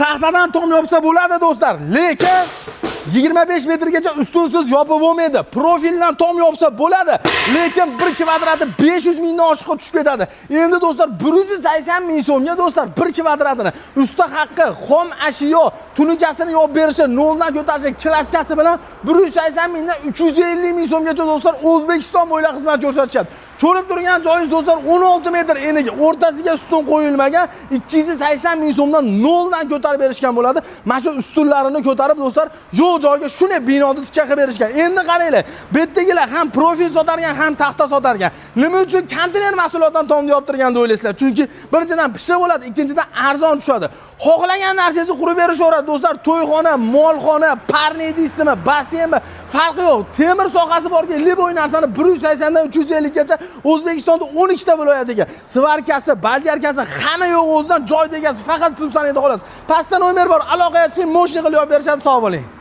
Taxtadan tom yopsa bo'ladi, do'stlar, lekin 25 metrgacha ustunsiz yopib bo'lmaydi. Profildan tom yopsa bo'ladi, lekin bir kvadrati 500 mingdan oshiqqa tushib ketadi. Endi, do'stlar, 180 ming so'mga, do'stlar, bir kvadratini usta haqqi, xom ashyo, tunukasini yopib berishi, noldan ko'tarishi, краска si bilan 180 mingdan 350 ming so'mgacha, do'stlar, O'zbekiston bo'ylab xizmat ko'rsatishadi. Ko'rib turgan joyingiz, do'stlar, 16 metr eniga, o'rtasiga ustun qo'yilmagan, 280 ming so'mdan noldan ko'tarib berishgan bo'ladi. Mana shu ustunlarini ko'tarib, do'stlar, yo'q joyga shunday binoni tikka qilib berishgan. Endi qaranglar, bu yerdagilar ham profil sotargan, ham taxta sotargan. Nima uchun konteyner mahsulotdan tomni yoptirgan deb o'ylaysizlar? Chunki birinchidan, pishiq bo'ladi, ikkinchidan, arzon tushadi. Xohlagan narsangizni qurib berishaveradi, do'stlar. To'yxona, molxona, парный deysizmi, basseynmi, farqi yo'q. Temir sohasi borki, любой narsani 180 dan 350 gacha O'zbekistonda 12 ta viloyatiga. Сварка si, болгарка si, hamma yo'q o'zidan, joy egasi faqat pul sanaydi, xolos. Pastda nomer bor, aloqaga chiqing, мощный qilib yopib berishadi. Sog' bo'ling.